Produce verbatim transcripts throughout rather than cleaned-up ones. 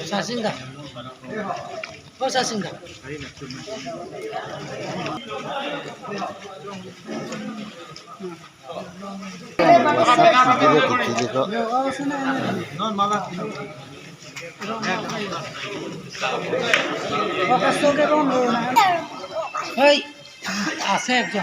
Sasing da. Oh, sasing da. Hey. Asek jo.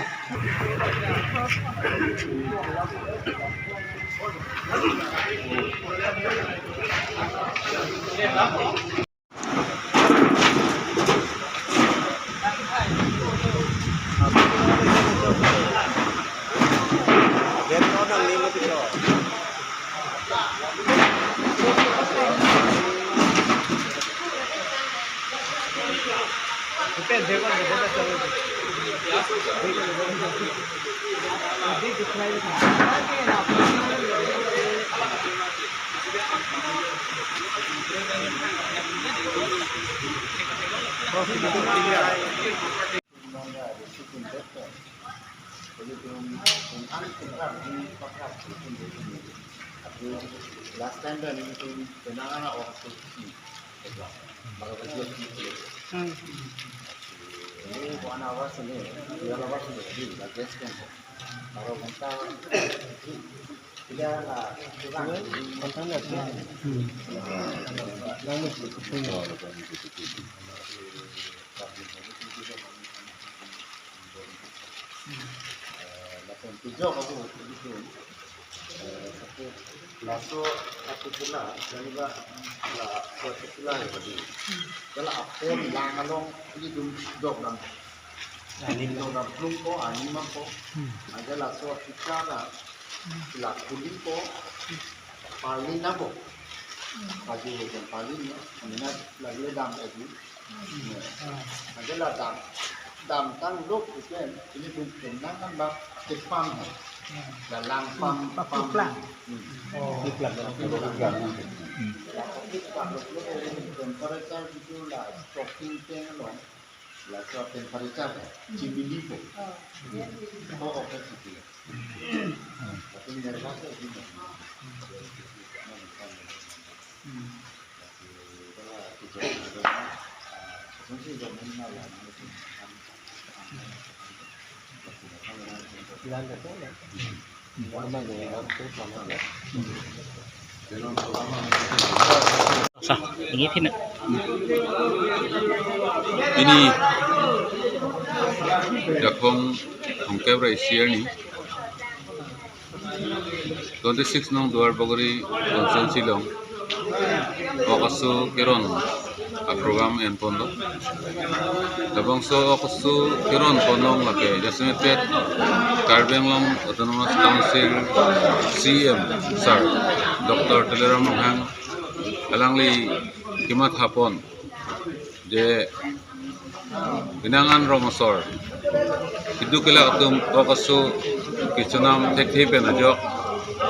Last time pen nelitum penang ana off to si. Baru kerja si. Hmm. Ini one hour sini, dua hour sini, di bagian sekian. Baru mental. Tidak lah, kurang. Konten nggak sih? Hmm. Yang mesti. Eh, lapen kejok ako, begitu. Eh, satu, laso satu pula, jadi ba, laso satu pula ya tadi. Kalau apor lang along, ini dum jok lang. Ini dum lang plung ko, ani mang ko. Aja laso kita la, la kuling ko, paling nabo. Paju ko paling ya, mina lagi dam lagi. Aja la dam, dam tang lok ipen, ini dum penang kan bak tepang hai. La lang pam, pam. Pam. Hmm. Oh. Pam. La pam lok lok ini temperature itu la stoking pen along. Laso temperature chimili po. Oh, okay, okay. Sa, ini pina. Pini Jakhong Hongkep Rai Siar ni twenty six nong Duar Bagori constituency along ok aso keron a program enponlo. Labangso ok aso keron ponlong lake jasemet pet Karbi Anglong Autonomous Council C E M sir Doctor Tuliram Ronghang alangli kematha pon je penang an rong asor keduk kelak atum ok aso kechonam thekthe pen ajok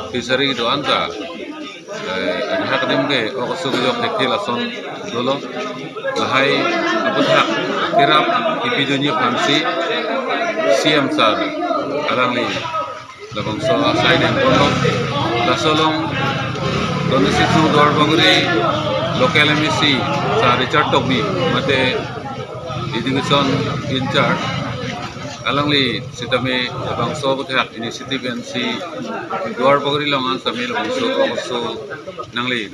phisari do-an ta, eh, anha kadim ke ok aso kejok thekthe lason dolo. Lahai aputhak kerap kipidunji aphansi C E M sir alangli labangso asai nengponlo. Laso along twenty six nong Duar Bagori local M A C sir Richard Tokbi mate education in charge, alangli sitame labangso aputhak initiative pensi Duar Bagori along an sitame labangso ok aso nangli.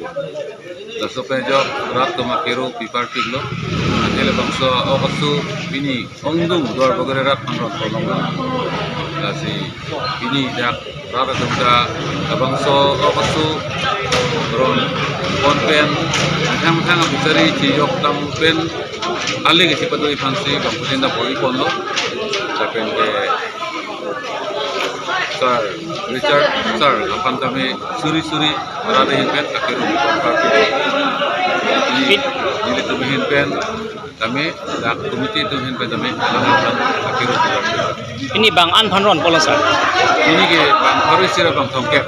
Laso pen ajok rat atum akero pi parpiklo. Ante labangso ok aso pini ongdung Duar Bagori arat aphan ron ponlong. Lasi pini dak rat atum ta labangso ok aso ron pon pen methang methang aphisari chejok tang pen ale kechepado aphansi bangphutin ta bor-i ponlo. Lapen ke sir Richard sir aphan tame suri suri rat ahin pen akero pi parpik. Neli, nelitum ahin pen tame, dak committee atum ahin pen tame alang aphan akero pi parpik. Pini bang-an aphan ron ponlo sir? Pini ke bang pharo isi ra bang thomkep.